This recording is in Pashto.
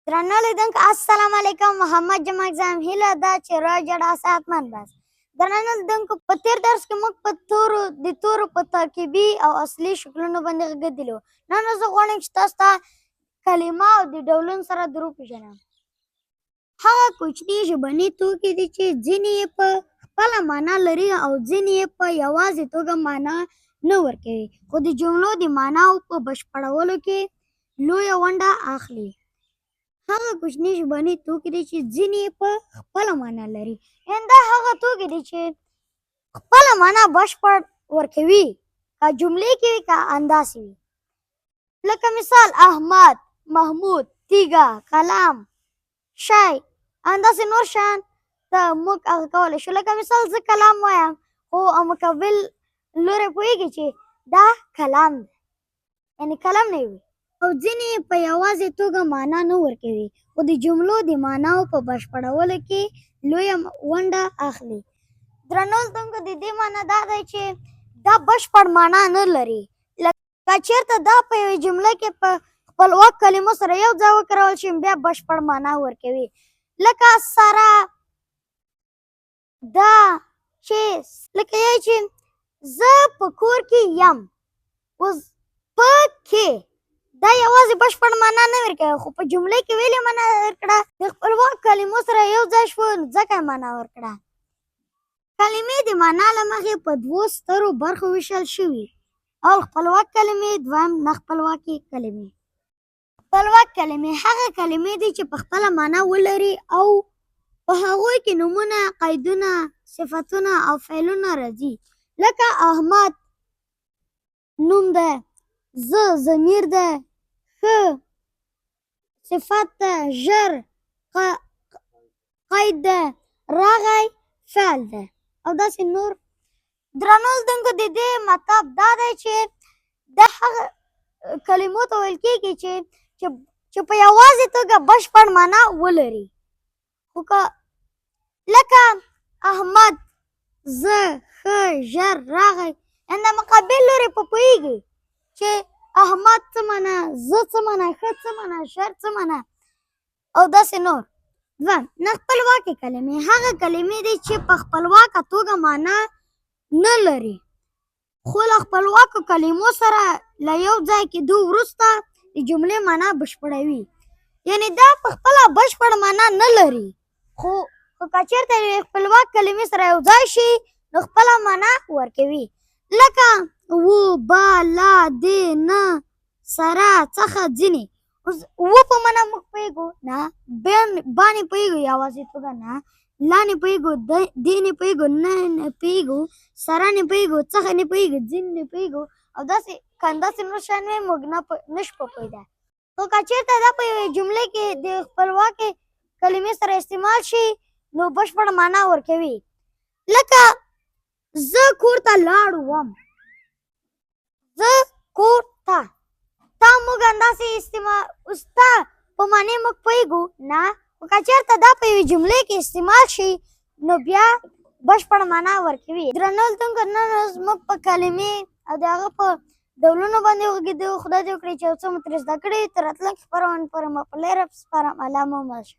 درنو لیدونکو السلام علیکم، محمد جماک زم، هیله ده چې روغ جوړ او صحتمند یاست. درنو لیدونکو، په تېر درس کې موږ په تورو د تورو په ترکیبي او اصلي شکلونو باندې غږېدلي وو. نن زه غواړم چې تاسو ته کلمه او د ډولونو سره در وپېژنم. هغه کوچني ژبني توکي دي چې ځینې یې په خپله معنا لري او ځینې یې په یوازې توګه معنا نه ورکوي، خو د جملو د معناوو په بشپړولو کې لویه ونډه اخلي. هغه کوچني ژبني توکي دي چې ځینې یې په خپله معنا لري، یعنې دا هغه توکي دي چې خپله معنا بشپړ ورکوي، که جملې کې وي که همداسې وي. لکه مثال احمد، محمود، تیږه، قلم، شی، همداسې نور شیان ته موږ هغه کولی شو. لکه مثال زه کلام وایم خو مقابل لوری پوهېږي چې دا کلام دی، یعنې کلم نه وي. او ځینې یې په یوازې توګه معنا نه ورکوي، خو د جملو د معناوو په بشپړولو کې لویه ونډه اخلي. درنو لیدونکو، د دې معنا دا دی چې دا بشپړ معنا نه لري. که چېرته دا په یوې جمله کې په خپلواک کلمو سره یو ځای وکارول شي، بیا بشپړ معنا ورکوي. لکه سره، دا، چې، لکه یی چې زه په کور کې یم. اوس په کې دا یوازې بشپړ معنا نه ورکوي، خو په جملې کې ویلې معنا ورکړه. د خپلواک کلمو سره یو ځای شو، ځکه یې معنا ورکړه. کلمې د معنا له مخې په دوو سترو برخو ویشل شوي: اول خپلواک کلمې، دویم نه خپلواکې کلمې. خپلواک کلمې هغه کلمې دي چې په خپله معنا ولري او په هغوی کې نومونه، قیدونه، صفتونه او فعلونه راځي. لکه احمد نوم دی، زه ضمیر دی، ښه صفت ده، ژر قید ده، راغی فعل ده او داسې نور. درنو لیدونکو، د دې مطلب دا دی چې دا هغه کلمو ته ویل کېږي چې چې په یوازې توګه بشپړ معنا ولري، خو که لکه احمد، زه، ښه، ژر، راغی، یعنې د مقابل لوري په پوهېږي چې احمد څه معنا، زه څه معنا، ښه څه معنا، ژر څه معنا او داسې نور. دویم نه خپلواکې کلمې هغه کلمې دي چې په خپلواکه توګه معنا نه لري، خو له خپلواکو کلمو سره له یو ځای کېدو وروسته د جملې معنا بشپړوي. یعنې دا په خپله بشپړ معنا نه لري، خو که چېرته یوې خپلواک کلمې سره یو ځای شي نو خپله معنا ورکوي. لکه و، با، لا، دې، نه، سره، څخه، ځینې. اوس و په معنا موږ پوهېږو نه، با نه پوهېږو یوازې توګه نه، لا نه پوهېږو، دې نه پوهېږو، نه نه پوهېږو، سره نه پوهېږو، څخه نه پوهېږو، ځینې نه پوهېږو او داسې که همداسې نور شیان وي موږ نه شو په پوهېدای. خو که چېرته دا په یوې جملې کې د خپلواکې کلمې سره استعمال شي نو بشپړ معنا ورکوي. لکه زه کور ته لاړ وم، زه کور ته، تا موږ همداسې استعمال، اوس تا په معنی موږ پوهېږو نه، خو که چېرته دا په یوې جملې کې استعمال شي نو بیا بشپړ معنا ورکوي. درنو لیدونکو، نن ورځ موږ په کلمې او د هغه په ډولونو باندې وغږېدو. خدای دې وکړي چې یو څه مو ترې زده کړي. تر راتلونکي خپرونې پورې مو په لېره سپارم. الله مو مل شه.